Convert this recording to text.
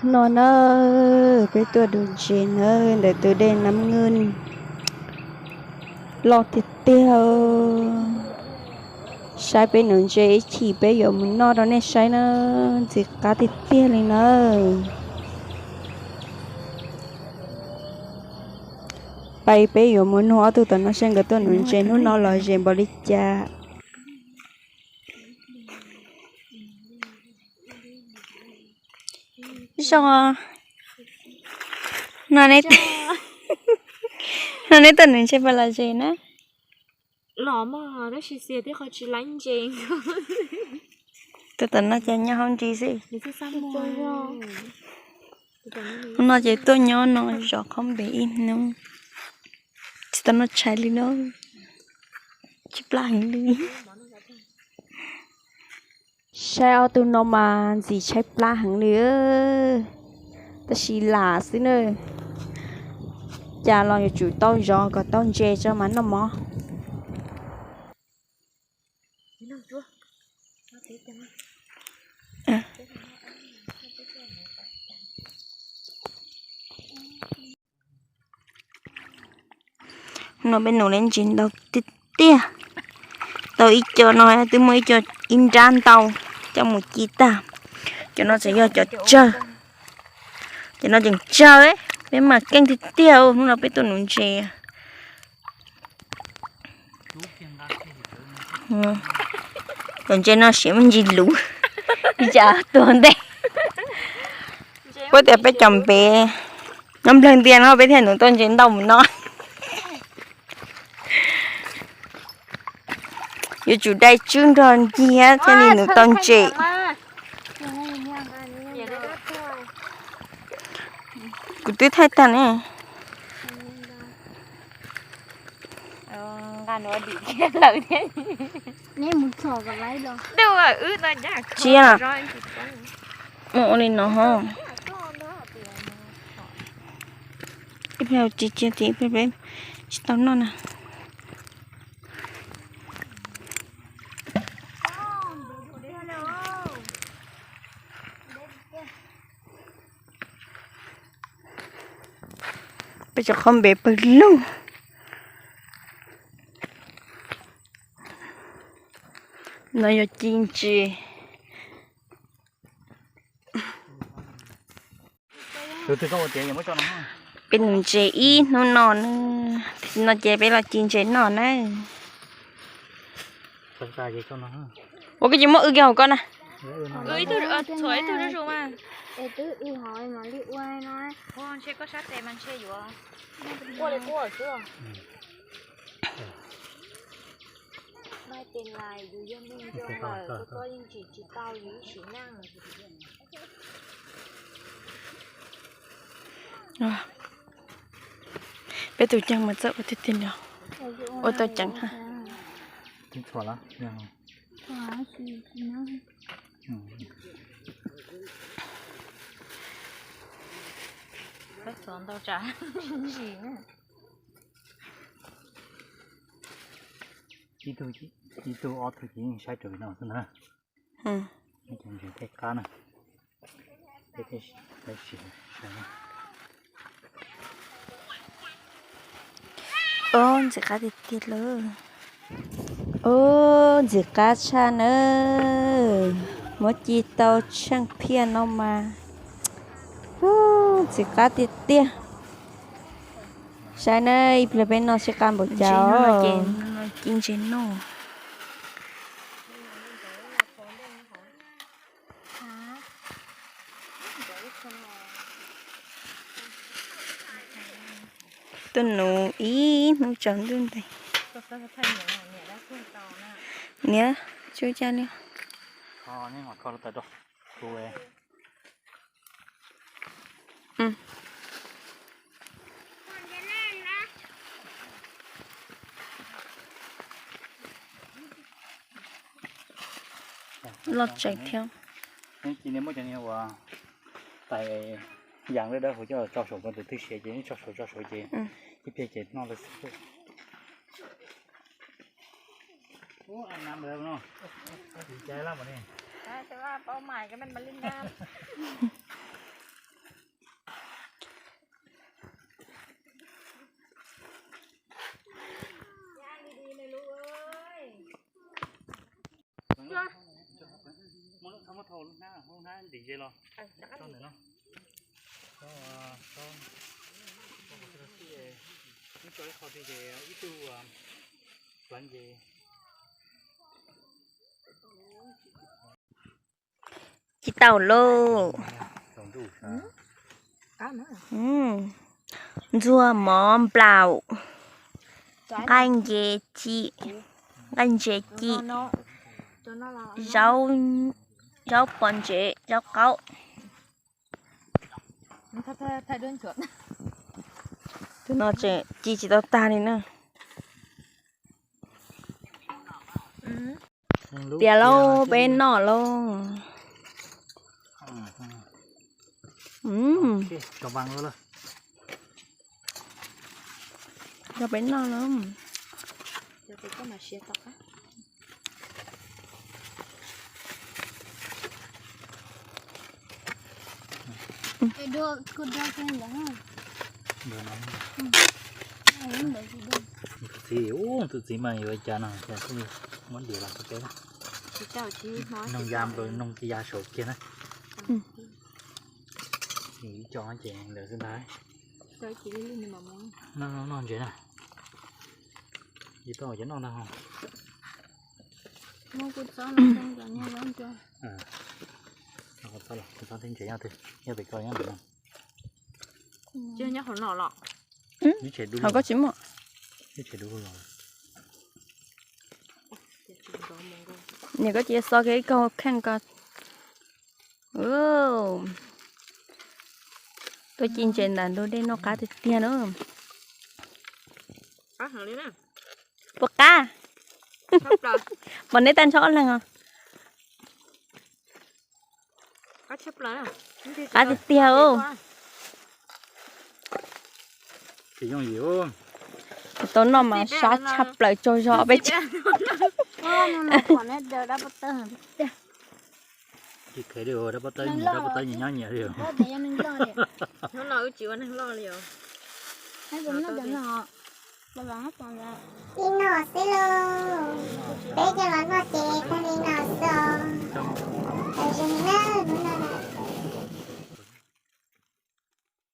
No na, peb tuaj nuv ntses na ntawm tus dej Nab Nwj loj tiag tiag. Saib peb nuv ntses ib chim peb yuav mus noj rau nej saib na, ntxim qab tiag tiag li na. Pais peb yuav mus nug ob tug tom no seb nkawd tuaj nuv ntses hnub no los ze npaum li cas. Zoo, no neb tuaj nuv ntses puas lom zem na? Los mas tab sis xiam tib qho tsis laib ntses. Tuaj tom no ces nyob hauv ntsis xwb. Hnub no ces tuaj nyob no zov qhob npe ib hnub, tsis tau noj tshais li no, tshaib plab heev li. Saib ob tug no mas ntxim tshaib plab heev li, tab sis lam xwb na. Cas los yuav tsum tau zov kom tau ntses tso mas noj mov. No peb nuv lawv ntses ntau tiag tiag. Tau ib co no twb muaj ib co ib nrab ntau coj mus ci tag. Cov no tseem yog cov tsawg. Cov no tseem tsawg, peb mas keej tiag tiag, hnub no peb tuaj nuv ntses. Cov ntses no siav me ntsis luv, li cas tuag ntej. Puab tias peb cov npe nyob nplawg ntiag no peb thiaj nuv tau ntses ntau mus no. Yuav tsum dai tswb nrog nciab thiaj li nuv tau ntses. Kuv twb thaij tag ne. Tsiab, mus ua li no ho. Ib pliag tsis tsiab ces ib pliag peb tsis tau noj na. Peb cov qhob npe pawg lug. No yog ci ntses. Peb nuv ntses ib hnub no na, no ces peb los ci ntses noj na. Ua koj tsis muab wb kiag hauv koj na. Peb tus ceeg mas txawj ua tiag tiag li, ua tau ceev ha. Ib tug ob tug ces yeej saib raws li no xwb ntag. Ntses thiaj qab na. Ob, ntxim qab tiag tiag lawm. Ob, ntxim qab tshaj nawb. Muab ci tau tsheej phiaj no mas. Ub, ntxim qab tiag tiag. Saib na, ib pliag peb noj sib qab npaum cas. Ci ntses noj. Tuaj nuv ib hnub tsaus ntuj nteeg. Niam, tsuj caj li. Loj tseem thiab. Tais yas dawb dawb hauv coj tso saum ko, tus twg siav ces tso saum tso saum ces ib pliag ces noj lawm xwb. Ub, a nam lawm no. Tis cai lab mas ne. Paub mas ka men mas li nam. Ces los, tso ntawm no, tso, tso, tso qhov xib los xib, ib tso ib qho tiag ces ib tug pleev ces. Tsis tau lauj. Ntxuag mov nplaum, nqaij ntses ci, nqaij ntses ci, zaub, zaub pos ntsev, zaub qaub. Tus no tseem ci tsis tau tag li na. Tiav lauj, peb noj lauj. Coj peb noj lauj. Tus txiv, tus txiv mas yuav cas no, muab diav los peb, noog ya, noog ya saum kiag na. Ib co ces ntawd xwb ntag. Noj, noj ntses na. Ib toj ces noj ntag ho. Txhob tej ntses nyob twg, nyob pem koj nyob ntawm no. Nyob hauv no los? Hauv koj tsis muaj. Niam koj cia xo kiag ib kauj kheej ko. Tuaj ci ntses ntawm ntug dej noj qab tiag tiag na. Puas qab? Pom neb tag nrho ob leeg os. Qab tiag tiag. Tau noj mas sab tshaj plaws tsaug zog peb tsev. Dab pov tawb nyias nyob nyias li. Hnub no wb tsis ua neeg loj li os. Ib noj xwb lauj, peb coj los noj ces tag li no xwb os. Tam sim no hnub no